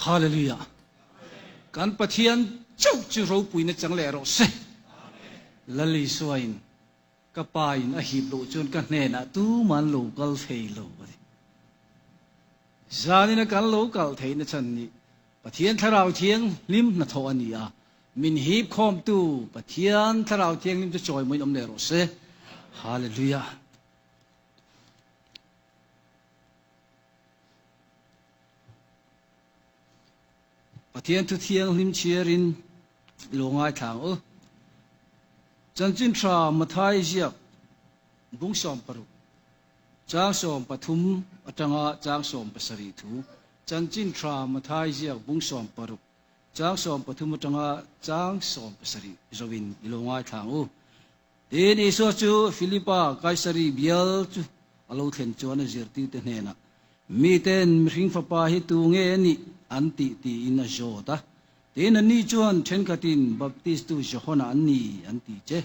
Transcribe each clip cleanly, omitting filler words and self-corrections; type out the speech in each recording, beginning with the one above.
Hallelujah. Kan Pathian chauh chu ropuina chang leh rawh se. Lal Isua in ka Pa in a hip loh chuan ka hnenah tumah an lo kal thei lo a ti. Zanin a kan lo kal theihna chhan nih Pathian Thlarau Thianghlim hnathawh a ni a, min hip khawmtu Pathian Thlarau Thianghlim chu chawimawiin awm leh rawh se. Hallelujah. Pathian thu thianghlim chhiarin i lo ngaithla ang u. Chanchin tha Mathai ziak bung 16, chang 13 atanga chang 17 thu. Chanchin tha Mathai ziak bung 16, chang 13 atanga chang 17 zoin i lo ngaithla ang u. Tin, Isua chu Filipa Kaisari bial chu a lo thlen chuan a zirtirte hnenah, Miten mihring fapa hi tu nge a nih an tih tiin a zawt a. Tin, anni chuan, Thenkhatin Baptistu Johana an ni an ti che,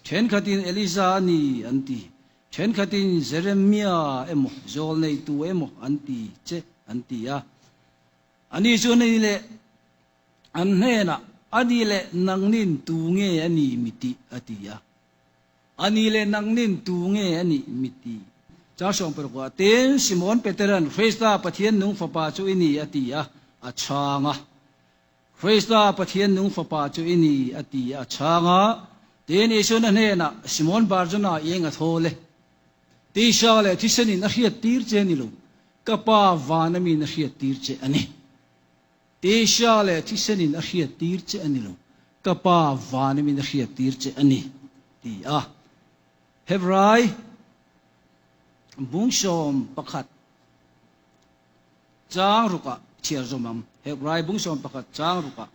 thenkhatin Elija a ni an ti, thenkhatin Jeremia emaw Zawlneitu emaw an ti che an ti a. Ani chuan a ni leh. An hnenah, A ni leh nangnin tu nge a nih mi tih? a ti a. A ni leh nangnin tu nge a nih mi tih? Chang 16 Tin, Simon Peteran, Krista, Pathian nung Fapa chu i ni, a ti a, a chhang a. Krista, Pathian nung Fapa chu i ni, a ti a, a chhang a. Tin, Isuan a hnenah, Simon Barjona, i eng a thawl e? Tisa leh thisenin a hriattir che ni lo, ka Pa vana miin a hriattir che a ni. Asia leh thisenin a hriattir che a ni lo, ka Pa vanimin a hriattir che a ni, ti a. Hebrai bung 11 chang rukah chhiar zawm ang. Hebrai bung 11 chang rukah.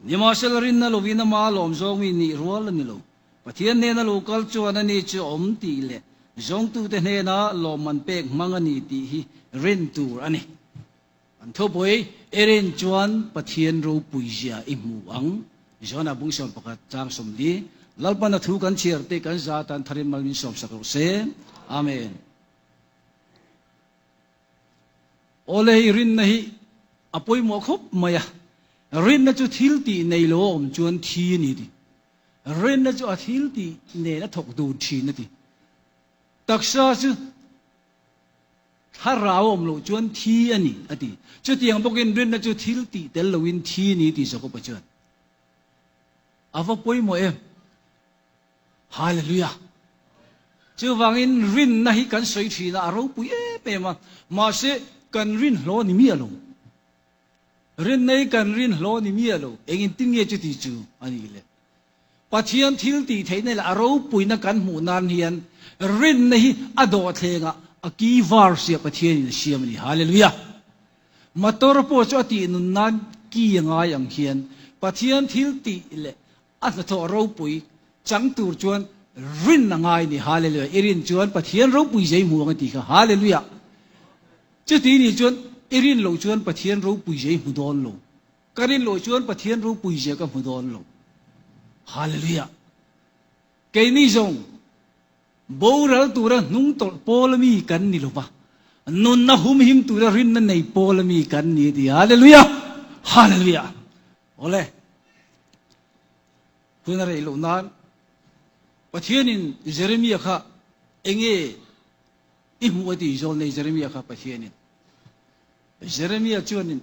Nimahsela rinna lovin ama lawm zawng mi nih rual a ni lo. Pathian hnena lo kal chuan ani chu awm tih leh zawngtute hnena lawmman pek hmang a ni tih hi rin tur a ni. An thupui i rin chuan Pathian ropui zia i hmu ang. Johana bung 11 chang 40. Lalpan a thu kan chhiar te kan za tan tharin mal min sawmsak rawh se. Amen. Awle hei rinna hi a pawimawh khawp mai a. Rinna chu thil tih nei lo a awm chuan thi a ni ti. Rinna chu a thil tih nen a thawk dun thin a ti. Taksa chu Thlarau awm loh chuan thi a ni, a ti. Chutiang bawkin rinna chu thil tih tel loin thi a ni tih Jakob-a chuan a va pawimawh em? Hallelujah! Chuvangin rinna hi kan sawi thin a, a ropui em em a, mahse kan rin hlawh ni miah lo. Rinna hi kan rin hlawh ni miah lo. Engin tin nge chuti chu a nih le? Pathian thil tih theihna leh a ropuina kan hmuh nan hian rinna hi a dawhthlengah a ki var sia Pathianin a siam a ni. Hallelujah! Motor pawh chu a tih nun nan ki a ngai ang hian Pathian thil tih leh a hnathawh ropui chang tur chuan rin a ngai a ni. Hallelujah! I rin chuan Pathian ropui zei hmu ang a ti kha. Hallelujah! Chuti nih chuan i rin loh chuan Pathian ropui zei hmu dawn lo. Ka rin loh chuan Pathian ropui zia ka hmu dawn lo. Hallelujah! Keini zawng boral tura hnung tawlh pawl ami kan ni lo va, nunna humhim tura rinna nei pawl ami kan ni a ti. Hallelujah! Hallelujah! Awle, hun a rei loh nan Pathianin Jeremia kha enge i hmuh a ti zawlnei Jeremia kha Pathianin. Jeremia chuanin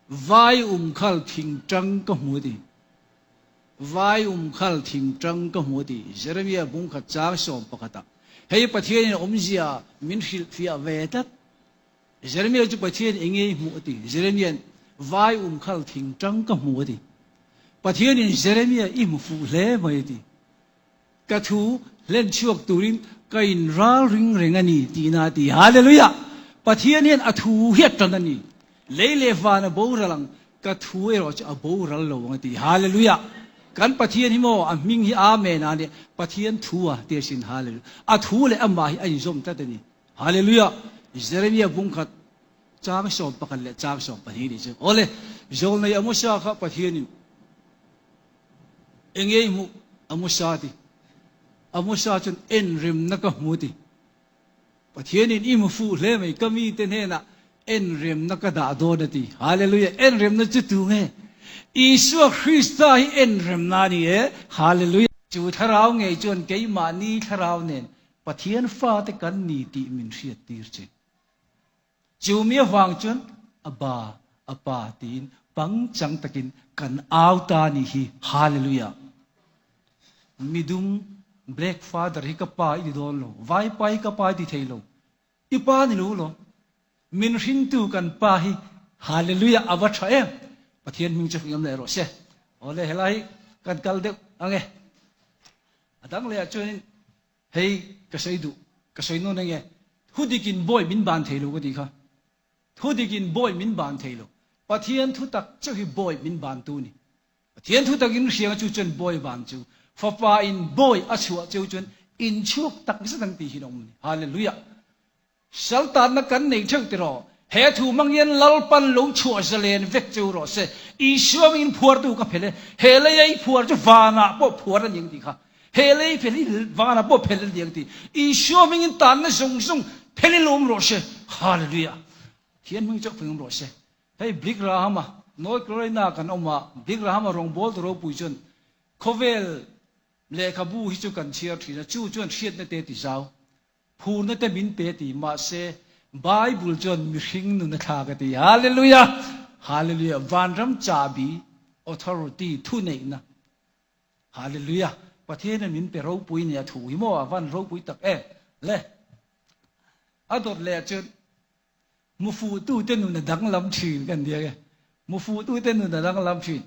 Vai umkhal thingtang ka hmu a ti. Vai umkhal thingtang ka hmu a ti. Jeremia bung khat chang 11 ah. Hei Pathianin awmzia min hrilhfiah ve tlat. Jeremia chu Pathian eng nge i hmuh a ti. Jeremia'n vai umkhal thingtang ka hmu a ti. Pathianin Jeremia i hmu fuh hle mai a ti. Ka thu hlen chhuak turin ka in ral ring reng a ni tihna a ti. Hallelujah! Pathian hian a thu hi a tan a ni. Lei leh van a boral ang, ka thu erawh chu a boral lo ang a ti. Hallelujah! Kan Pathian hi maw a hming hi Amen a nia, Pathian thu a ti asin. Hallelujah! A thu leh amah hi a inzawm tlat a ni. Hallelujah! Jeremiah bung khat chang 11 leh chang 12 nih chu. Awle, Zawlnei Amosa kha Pathianin Enge i hmuh? Amosa a ti. Amosa chuan enremna ka hmu a ti. Pathianin i hmu fuh hle mai, ka mite hnenah Enremna ka dah dawn a ti. Hallelujah! Enremna chu tu nge? Isua Krista hi enremna a ni e. Hallelujah! Chu thlarau ngei chuan keimahni thlarau nen Pathian fate kan ni tih min hriattir che. Chu mi avang chuan a ba, a pa tiin pangchang takin kan au ta a nih hi. Hallelujah! Midum, Black Father hi ka pa i ti dawn lo, Vaipa hi ka pa i ti thei lo. I pa ni lo lo. Min hringtu kan pa hi Hallelujah a va tha em! Pathian hming chu hmuiawm leh rawh se. Awle helai hi kan kal deuh ang e. A dang leh ah chuanin hei ka sawi duh, ka sawi nawn eng e. Thudikin bawi min ban thei lo ka tih kha. Thudikin bawi min ban thei lo. Pathian thutak chauh hi bawi min bantu a ni. Pathian thu takin hriang chu chuan bawi van chu Fapa in bawi a chhuah cheu chuan in chhuak tak zet ang tih hi a awm a ni. Hallelujah! Saltanna kan nei theuh tiraw? He thu hmang hian Lalpan lo chhuah zalen vek cheu rawh se. Isua hmingin phuartu ka phel e. He leia i phuar chu vanah pawh phuar a ni ang tih kha. He lei phel hi vanah pawh phel a ni ang tih. Isua hmingin tanna zawng zawng phel in lo awm rawh se. Hallelujah! Pathian hming chauh phei awm rawh se. Hei Big Rahama, North Carolina kan awm a, Big Rahama rawngbâwl tu ropui chuan khawvel lehkhabu hi chu kan chhiar thin a, chu chuan hriatna te ti zau, phurna te min pe ti, mahse Bible chuan mihring nun a thlak a ti. Hallelujah! Hallelujah! Vanram chahbi, authority, thuneihna. Hallelujah! Pathianin min pe ropui nia thu hi maw a van ropui tak em le. A dawt leh chuan Mufuhtute nun a danglam thin kan nia e. Mufuhtute nun a danglam thin.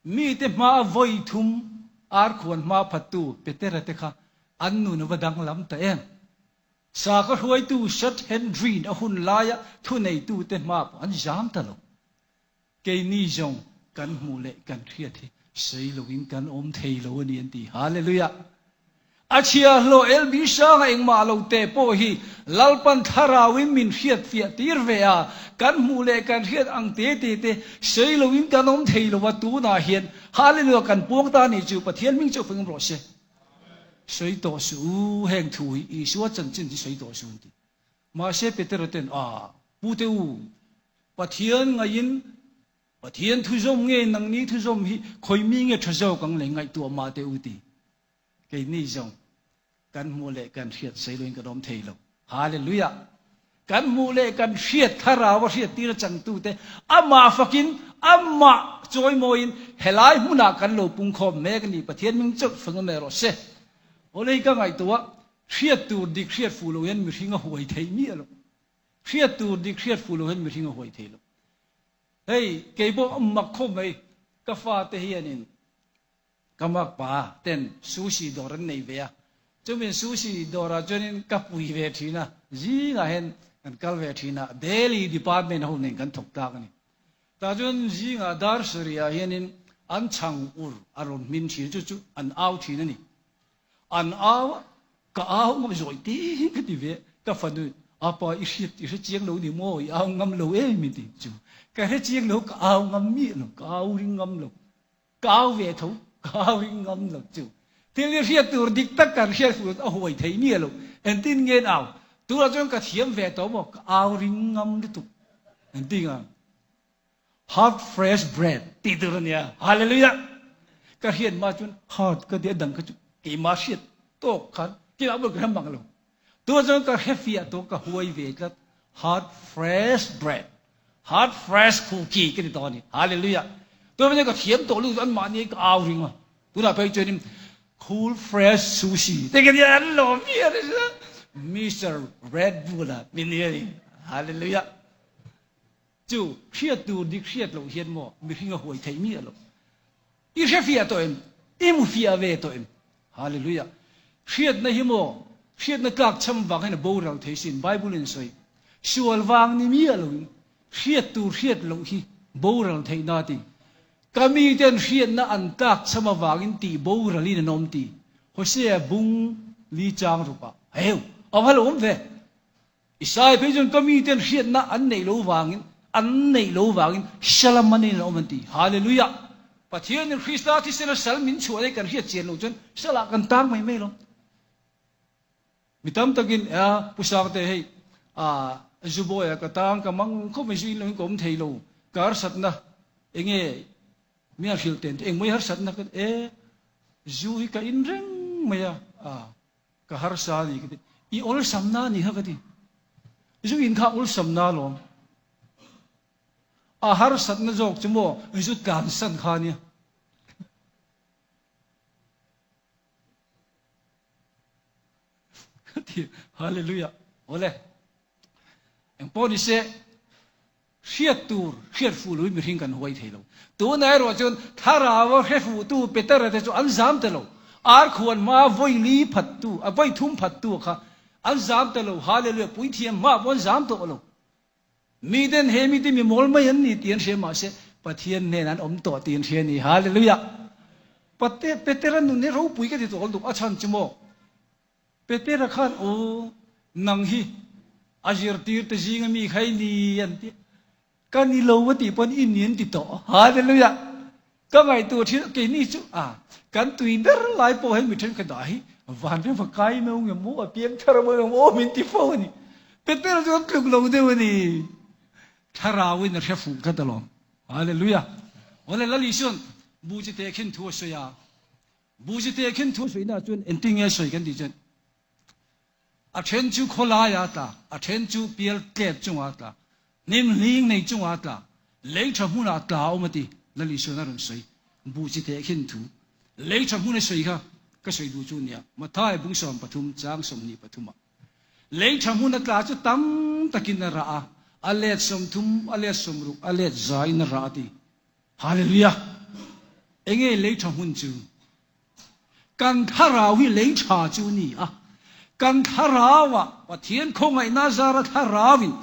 Mite hmaa vawi thum arkhuan hma phattu Petera te kha an nun a va danglam ta em? Sakhaw hruaitu Sanhedrin a hun laia thuneitute hma pawh an zam ta lo. Keini zawng kan hmuh leh kan hriat hi sawi loin kan awm thei lo a ni an ti. Hallelujah! A chhiahhlawh LB Sanga engmah lo te pawh hi Lalpan thlarauin min hriat fiah tir ve a, kan hmuh leh kan hriat ang te te te sawi loin kan awm thei lo a, tunah hian Hallelujah kan puang ta nih chu Pathian hming chu fing rawh se. Sawi tawh suh u, heng thu hi Isua chanchin hi sawi tawh suh an ti. Mahse Petera ten, A, pute u, Pathian ngaiin Pathian thuzawm nge nangni thuzawm hi khawi mi nge tha zawk ang le ngaihtuah mah teh u ti. Keini zawng kan hmuh leh kan hriat seiloin kan awm thei lo. Hallelujah! Kan hmuh leh kan hriat thlarau a hriattir a changtute amah fakin amah chawimawiin helai hmunah kan lo pungkhawm mek a ni. Pathian hming chauh fang awm rawh se. Awle hi ka ngaihtuah hriat tur dik hriat fuh lo hian mihring a huai theih miah lo. Hriat tur dik hriat fuh lo hian mihring a huai thei lo. Hei kei pawh a mak khawp mai, ka fate hianin ka makpa ten sushi dawr an nei ve a, chumin sushi dawrah chuanin ka pui ve thin a, zingah hian kan kal ve thin a, Delhi department ho nen kan thawk tlak a ni. Tah chuan zingah dar sarihah hianin an chhang ur a rawn hmin thin a, chu chu an au thin a ni. An au a, ka au ngam zawi tiin ka ti ve, ka fanu apa i hriat i hre chiang lo ni maw, i au ngam lo em i ti chu, ka hre chiang lo ka au ngam miah lo, ka au ring ngam lo, ka au ve tho, ka au ring ngam lo chu. Thil i hriat tur dik tak kan hriat fuh a huai thei miah lo, engtin nge an au, tunah chuan ka thiam ve tawh maw, ka au ring ngam lutuk, engtin ang. Hot fresh bread tih tur a nia. Hallelujah! Ka hriat hma chuan hot ka ti a dang kha chu keimah hriat tawk khan keimah pawh ka hre mang lo. Tunah chuan ka hre fiah tawh ka huai ve tlat. Hot fresh bread, hot fresh cookie ka ti tawh a ni. Hallelujah! Tunah chuan ka thiam tawh lutuk anmahni ka au ring a. Tunah phei chuanin cool fresh sushi te ka nia an lawm viau a ni. Mister Red Bull a min ni a ni. Hallelujah! Chu hriat tur dik hriat loh hian maw mihring a huai theih miah lo. I hre fiah tawh em? I mu fiah ve tawh em? Hallelujah! Hriatna hi maw hriatna tlak cham vang hian a boral thei sin Bible in sawi. Sual vang ni miah loin hriat tur hriat loh hi boral theihna a ti. Ka miten hriatna an tlak cham avangin tih boralin an awm ti. Hosea bung li chang rukah heu a va lo awm ve. Isai phei chuan ka miten hriatna an neih lo vangin, an neih lo vangin Shalom an in an awm an ti. Hallelujah! Pathianin Krista thisena sal min chhuah leh kan hriat chian loh chuan salah kan tang mai mai lo. Mi tam takin, a Pu Sangte hei, a. Zubawi ah ka tang ka mang khawp mai zu in lo in ka awm thei lo, ka harsatna enge mi a hrilh ten eng mai harsatna ka e zu hi ka in reng mai a, a ka harsa a ni ka ti, i awlsamna a ni kha ka ti, zu in kha awlsamna alawm, a harsatna zawk chu maw zu tlansan kha a nia. Hallelujah. Awle. Eng pawh ni se, hriat tur, hriat fuh loin mihring kan huai thei lo. Tunah erawh chuan thlarau a hre fuhtu Petera te chu an zam ta lo. Ar khuan hmaa vawi li phattu, a vawi thum phattu kha an zam ta lo. Hallelujah. Puithiam hmaah pawh an zam tawh lo. Miten he mite mi mawl mai an ni tih an hria mahse Pathian hnen an awm tawh tih an hria a ni. Hallelujah! Pate Petera nun hi ropui ka ti tawh lutuk a chhan chu maw? Petera khan aw nang hi a zirtir te zinga mi kha i ni an ti a, ka ni lo a tih pawn i ni an ti tawh. Hallelujah! Ka ngaihtuah thin a, keini chu a kan tui ber lai pawh hei mi thenkhat dah hi van rem va kai no nge maw a piang thar a maw nge maw min ti fo a ni. Petera chu an tluk lo deuh a ni. Thlarau in a hre fuh tlat alawm. Hallelujah. Awle Lal Isuan bu chi te khin thu a sawi a. Bu chi te khin thu a sawi na chuan engtin nge a sawi kan tih chuan A then chu khawlai ah a tla, a then chu pial tlet chungah a tla, hnim hling nei chungah a tla, lei tha hmunah a tla a awm a ti, Lal Isuan a rawn sawi. Buh chi teh khin thu, lei tha hmun a sawi kha ka sawi duh chu nia, Mathai bung 13 chang 23 ah. Lei tha hmun a tla chu tam takin a rah a, a let 30, a let 60, a let za in a rah a ti. Hallelujah! Enge lei tha hmun chu? Kan thlarau hi lei tha chu a ni a, kan thlarauah Pathian khawngaihna zara thlarauin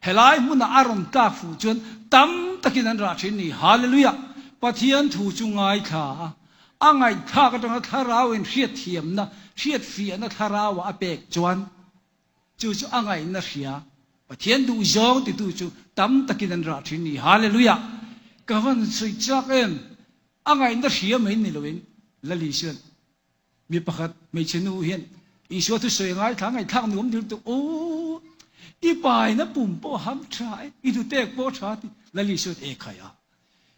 helai hmunah a rawn tlak fuh chuan tam takin an rah thin ni. Hallelujah! Pathian thu chu ngaithla a, a ngaihthlak atanga thlarauin hriatthiamna, hriatfiahna thlarauah a pek chuan chu chu a ngaihna hria, Pathian duhzawng titu chu tam takin an rah thin ni. Hallelujah! Ka van sawi chak em! A ngaihna hria mai ni loin Lal Isuan mi pakhat hmeichhe nu hian Isua thusawi a ngaithla ngaihthlak nuam dil tuk aw i paina pum pawh ham tha e i hnutek pawh tha ti Lal Isuan e khai a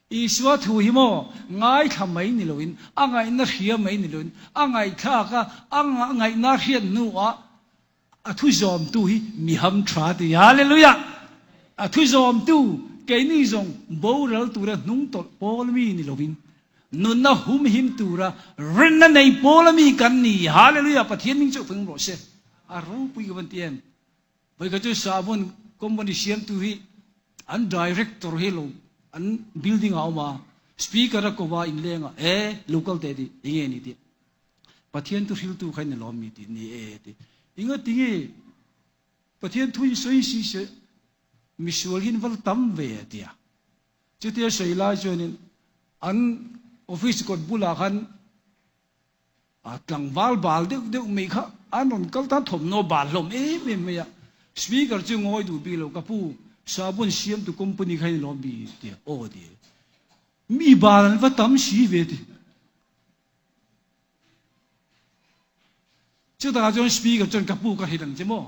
Isua thu hi maw ngaithla mai ni loin a ngaihna hria mai ni loin a ngaihthlak a a ngaihna hriat hnuah A thu zawmtu hi mi ham tha ti. Hallelujah! A thu zawmtu keini zawng boral tura hnung tawlh pawl mi ni lovin, nunna humhim tura rinna nei pawl ami kan ni. Hallelujah! Pathian hming chu fing rawh se. A ropui ka van ti em? Vawikhat chu sahbawn company siamtu hi an director hi lo an building ah a awm a, speaker a ko va inleng a, e local te ti enge ni tih. Pathian thu hriltu kha in ni lawm mi tih ni e ti. Inga tinge Pathian thu in sawi si se misual hi in va la tam ve a tia. Chutia sawi lai chuanin an office kawt bulah khan a tlangval bal deuh deuh mai kha an rawn kal tan thawmhnaw bal hlawm em em mai a. Speaker chu ngawi duh bik lo ka pu sabun siamtu company kha in ni lawm mi tia aw ti. Mi bal an va tam si ve ti. Chutah chuan Speaker chuan ka pu ka hrilh ang che maw?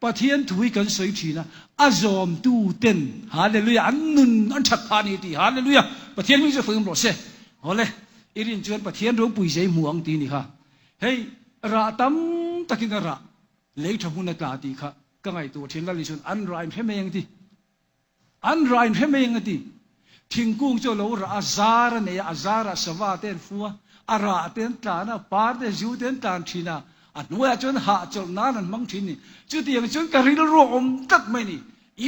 Pathian thu hi kan sawi thin a, a zawmtu ten Hallelujah an nun an that phah a ni tih Hallelujah Pathian hming chu fawim rawh se. Awle, i rin chuan Pathian ropui zei hmu ang tih a ni kha. Hei rah tam takin a rah lei tha hmun a tla tih kha ka ngaihtuah thin Lal Isuan an rah in hre mai ang ti. An rah in hre mai ang a ti. Thingkung chu a lo rah a, zar a nei a, a zarah sava te an fu a, a rah te an tlan a, par te zu te an tlan thin a, a hnuaiah chuan hahchawlh nan an hmang thin a ni. Chutiang chuan ka rilru a awm tlat mai a ni.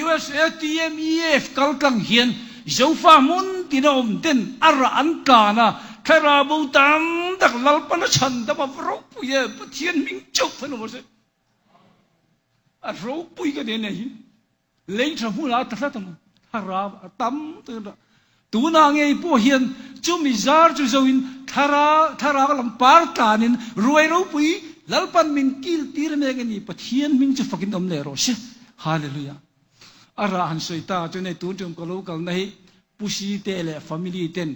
USA TMEF kal tlang hian Zofa hmun tina awm ten a rah an tlan a, thlarau bo tam tak Lalpan a chhan dam a va ropui e, Pathian hming chauh fan awm rawh se. A ropui ka ti a ni hi. Lei tha hmunah a tla tlat ang, thlarau a tam takin rah. Tunah ngei pawh hian chumi zar chu zoin thlarau thlarau lam par tlanin ruai ropui Lalpan min kil tir mek a ni, Pathian hming chu fakin awm leh rawh se. Hallelujah. A rah han sawi ta chu nei tun tum ka lo kalna hi Pusi te leh family ten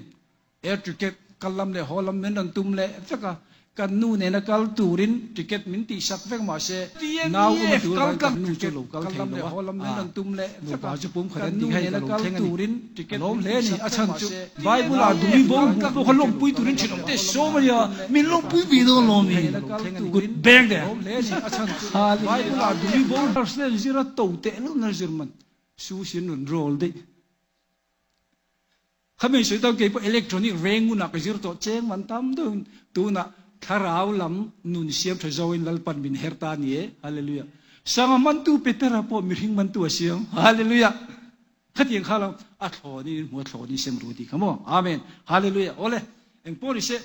Air ticket kal lam leh haw lam min rawn tum leh vek a. Kan nu nena kal turin ticket min tihsak vek mahse nau awm a tul vangin kan nu chu lo kal thei lo a, nupa chu pum khat an tih kha hei ka lo thleng a ni. A lawm hle a ni, a chhan chu Bible ah dumi bo hmuh pawh kha lawmpui turin thin awm teh sawm a nia, min lawmpui ve dawn lo mi kut beng teh a. Bible ah dumi bo Arsenal zir a to teh luhna zir man su sin rawn roll daih. Khami sawi tawh kei pawh electronic reng ngunah ka zir tawh cheng man tam deuhin tunah thlarau lam nun siam tha zoin Lalpan min her ta a ni e. Hallelujah. Sanga mantu Petera pawh mihring mantu a siam. Hallelujah. Khatiang kha lo a thlawnin in hmu a thlawnin sem ru tih kha maw. Amen. Hallelujah. Awle engpawh ni se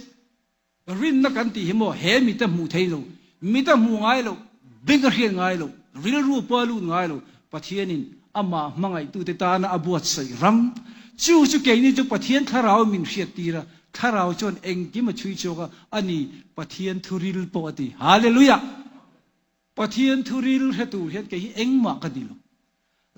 Rinna kan tih hi maw he mite hmuh thei lo, mite hmuh ngai lo, beng a hriat ngai lo, rilru pawh a lut ngai lo, Pathianin amah hmangaihtute tana a buatsaih ram. Chu chu keini chu Pathian thlarau min hriattir a, thlarau chuan engkim a chhui chhuak a, a ni, Pathian thuril pawh a ti. Hallelujah! Pathian thuril hre tur hian kei hi engmah ka ni lo.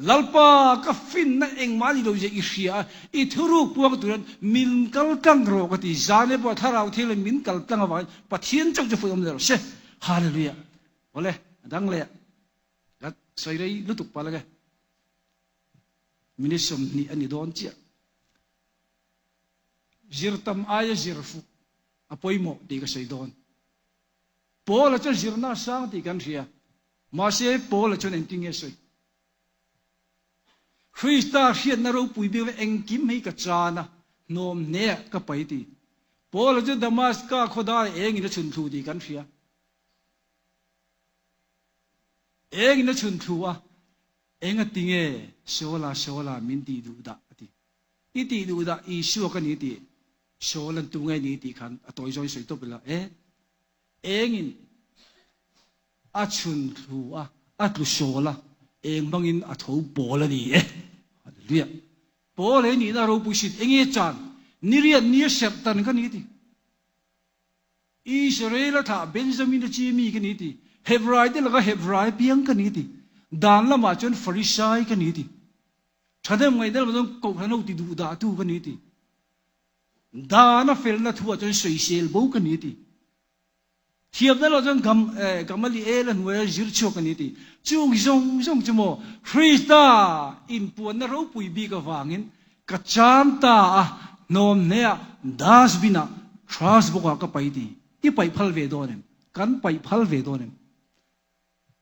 Lalpa, ka finna engmah ni lo zia i hria a, i thuruk puang tur hian min kal tlang rawh ka ti. Zane pawh thlarau thianghlim min kal tlang avangin Pathian chauh chu fuih awm leh rawh se. Hallelujah. Awle, a dang leh ka sawi rei lutuk palh ange. Minute 20 a ni dawn chiah. Zir tam aia zir fuh a pawimawh tih ka sawi dawn. Paula chuan zirna a sang tih kan hria. Mahse, Paula chuan engtin nge sawi? Krista hriatna ropui bik leh engkim hi ka chan a, hnawm hneah ka pai ti. Paula chu Damaska khaw daiah engin a chhun thlu tih kan hria. Engin a chhun thlu a, engati nge Saula, Saula min tih duh dah a ti. I tih duh dah Isua ka ni tih Saul an tu nge ni tih khan a tawi zawi sawi tawp ila e. Engin a chhun thlu a, a tlu sawl a, eng hmangin a tho pawl a ni e. Hallelujah. Pawl he nihna ropui sin enge chan niriat nia serh tan ka ni ti. Israel a thlah Benjamin a chi mi ka ni ti. Hebrai te laka Hebrai piang ka ni ti. Dan lamah chuan Farisai ka ni ti. Thahnem ngaihna lamah chuan Kohhran ho ti duh dah tu ka ni ti. Dan a felna thuah chuan sawisel bo ka ni ti. Thiamna lo chuan Gam, Gamaliel a hnuaia zir chhuak ka ni ti. Chung zawng zawng chu maw Krista inpuanna ropui bik avangin ka cham ta a, hnawm hneah dustbin ah trash box ah ka paih ti. I paih phal ve dawn em? Kan paih phal ve dawn em?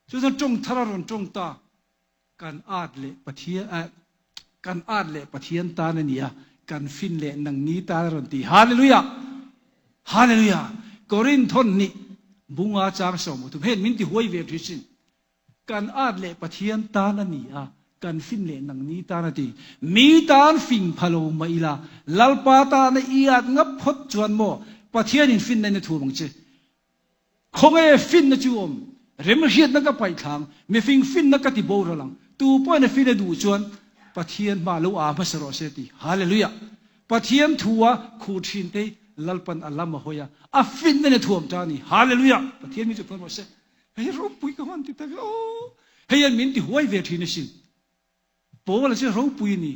Chu chuan tawng thar a rawn tawng ta. Kan at leh Pathian eh kan at leh Pathian tan a ni a, kan fin leh nangni tan a rawn ti. Hallelujah! Hallelujah! Korinthon nih bunga chang 30 hen min ti huai ve thin sin. Kan at leh Pathian tan a ni a, kan fin leh nangni tan a ti. Mi tan fing pha lo mah ila, Lalpa tana i at ngap phawt chuan maw Pathianin finna in a thuam ang che. Khawnge finna chu awm? Remhriatna ka paih thlang, mifing finna ka ti boral ang. Tu pawhin a fin a duh chuan Pathian hma lo aa hmasa rawh se ti. Hallelujah! Pathian thu a khuh thin te hi Lalpan a lam a hawi a, a finna in a thuam ta a ni. Hallelujah! Pathian mi chu phun rawh se. Hei ropui ka hman ti tak e aw. Hei hian min ti huai ve thin asin. Paula chu ropui a ni,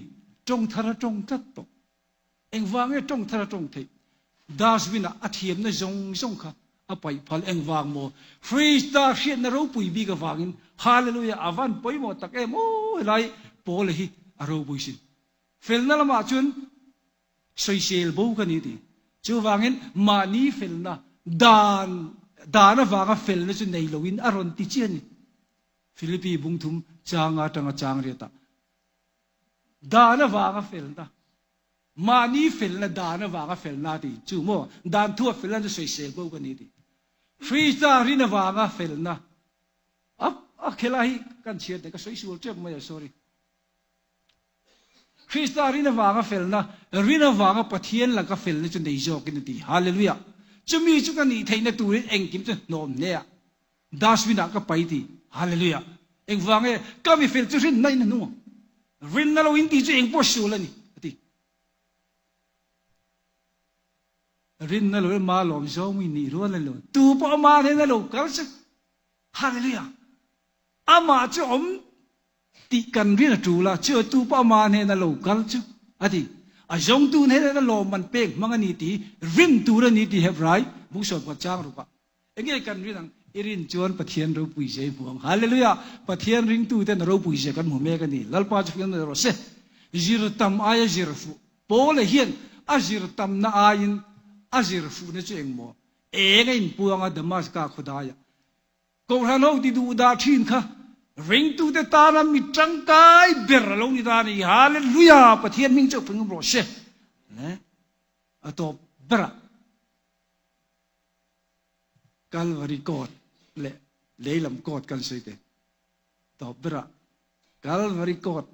tawng thar a tawng tlat tawh. Engvang nge tawng thar a tawng theih? Dustbin ah a thiamna zawng zawng kha a paih phal. Engvang maw? Krista hriatna ropui bik avangin Hallelujah a van pawimawh tak em aw helai Paula hi a ropui sin. Felna lamah chuan sawisel bo ka ni ti. Chuvangin mahni felna dan dan avanga felna chu nei loin a rawn ti chiah a ni. Philippi bungthum changa atanga chang riatah Dan avanga felna, mahni felna dan avanga felna tih chu maw? Dan thua felna chu sawisel bo ka ni tih. Krista rin avanga felna, a a khela hi kan chhiat leh ka sawi sual tep mai a, sorry. Krista rin avanga felna, rin avanga Pathian laka felna chu nei zawkin a ti. Hallelujah! Chumi chu ka nih theihna turin engkim chu hnawm hle a. Dustbin ah ka pai ti. Hallelujah. Engvang nge ka mi fel chu rinna in a hnung ang. Rinna lo in ti chu eng pawh sual a ni a ti. Rinna lo ema lawm zawng mi nih rual a ni lo. Tu pawh ama hnen a lo kal chu. Hallelujah. Amah chu awm tih kan rin a tul a, chu tu pawh ama hnen a lo kal chu a ti. A zawngtu hnenah lawmman pek hmang a ni tih rin tur a ni tih Hebrai bung 10 chang rukah Enge kan rin ang? I rin chuan Pathian ropui zia i hmu ang. Hallelujah! Pathian ringtu ten a ropui zia kan hmu mek a ni. Lalpa chu fiam rawh se. Zir tam aia zir fuh. Paula hian a zir tamna aiin a zir fuhna chu engmaw? Eng a inpuang a Damaska khawdaiah. Kohhran ho ti duh dah thin kha ringtute tana mi tangkai ber a lo ni ta a ni. Hallelujah! Pathian hming chauh fing rawh se. A tawp berah. Kalvari kawt leh leilam kawt kan sawi te tawp berah Kalvari kawt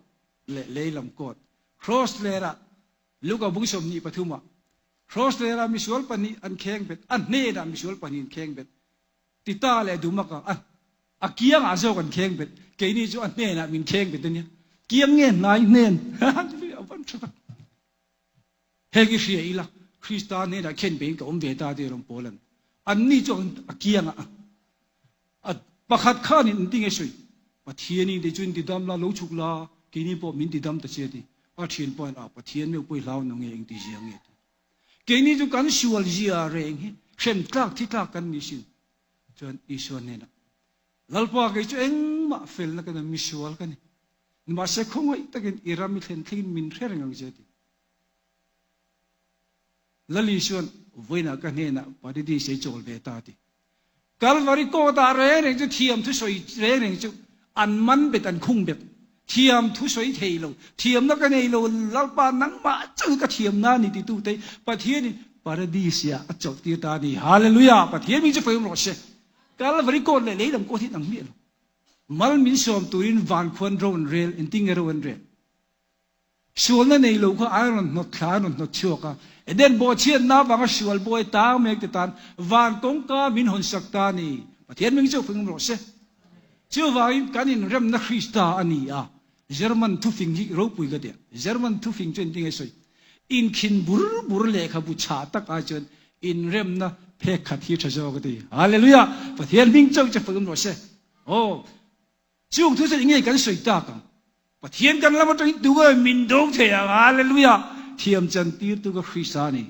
leh leilam kawt Cross lerah Luka bung 23 ah Cross lerah misual pahnih an kheng bet a hnenah misual pahnih an kheng bet Tita leh Dumaka a a kiangah zawk an kheng bet keini chu a hnenah min kheng bet ania kiang nge hnai hnen a van tha tak. Heng i hria ila, Krista hnenah khen peihin ka awm ve ta tih rawn pawl an. Anni chu a kiangah a pakhat khanin an ti nge sawi, Pathianin te chu in tidam la, lo chhuk la, keini pawh min tidam ta che a ti. A thian pawhin a Pathian meuh pawh i hlau nung nge engti zia nge a ti. Keini chu kan sual zia reng hi hrem tlak thi tlak kan ni sin. Chuan Isua hnenah, Lalpa kei chu engmah felna ka nei, misual ka ni. Nimahse khawngaih takin i ram i thlen thlengin min hre reng ang che a ti. Lali chuan vawiinah ka hnenah Paradis ei chawl ve ta a ti. Kalvari kawtah reng reng chu thiam thusawi reng reng chu an man bet an khung bet. Thiam thusawi thei lo, thiamna ka nei lo, Lalpa nangmah chauh hi ka thiamna a ni titute Pathianin Paradis-ah a chawlhtir ta a ni. Hallelujah! Pathian min chu fawim rawh se. Kalvari kawt leh lei lam kawt hi an ang miah lo. Mal min sawm turin van khuan ro an rel, engtin nge ro an rel? Sualna nei lo kha an rawn hnawt thla, an rawn hnawt chhuak a. Eden bawhchhiatna avanga sual buai tang mek te tan van kawngka min hawn sak ta a ni. Pathian ming chu fing rawh se. Chuvangin kan inremna Krista a ni a. German thufing hi ropui ka tia. German thufing chu engtin nge sawi? Inkhin bur bur lehkhabu chhah tak ai chuan inremna phek khat hi tha zawk a ti. Hallelujah! Pathian hming chauh chu fing rawh se. Aw. Chung thu chu enge kan sawi tak ang? Pathian kan lam atangin tu nge min dawng thei ang? Hallelujah! Thiam chan tirtu ka Krista a ni.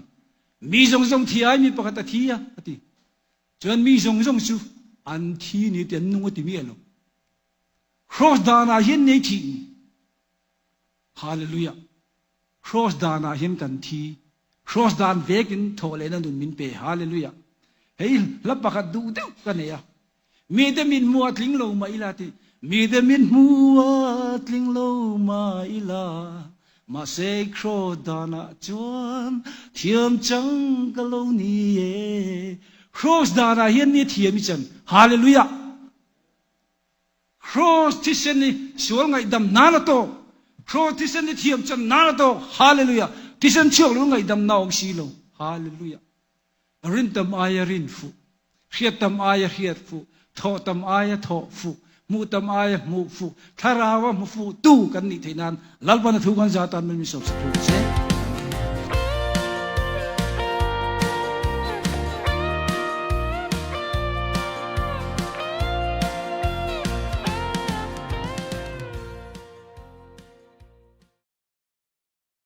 Mi zawng zawng thi ai mi pakhat a thi a, a ti. Chuan mi zawng zawng chu an thi ni ti an nung a ti miah lo. Cross danah hian nei thih ni. Hallelujah! Cross danah hian kan thi. Cross dan vekin thawhlehna nun min pe. Hallelujah! Hei hla pakhat duh deuh ka nei a. Mite min hmu a tling lo mah ila tih. Mite min hmu a tling lo mah ila, mahse cross danah chuan thiam chang ka lo ni e. Cross danah hian ni thiam i chan. Hallelujah! Kraws thisen hi sual ngaihdam nan a tawk. Kraws thisen hi thiam chan nan a tawk. Hallelujah. Thisen chhuak lo ngaihdam na awm si lo. Hallelujah. Rin tam aia rin fuh. Hriat tam aia hriat fuh. Thawh tam aia thawh fuh. Hmuh tam aia hmuh fuh. Thlarau a hmu fuh tu kan nih theih nan Lalpan a thu kan za tan min min sawm sak rawh se.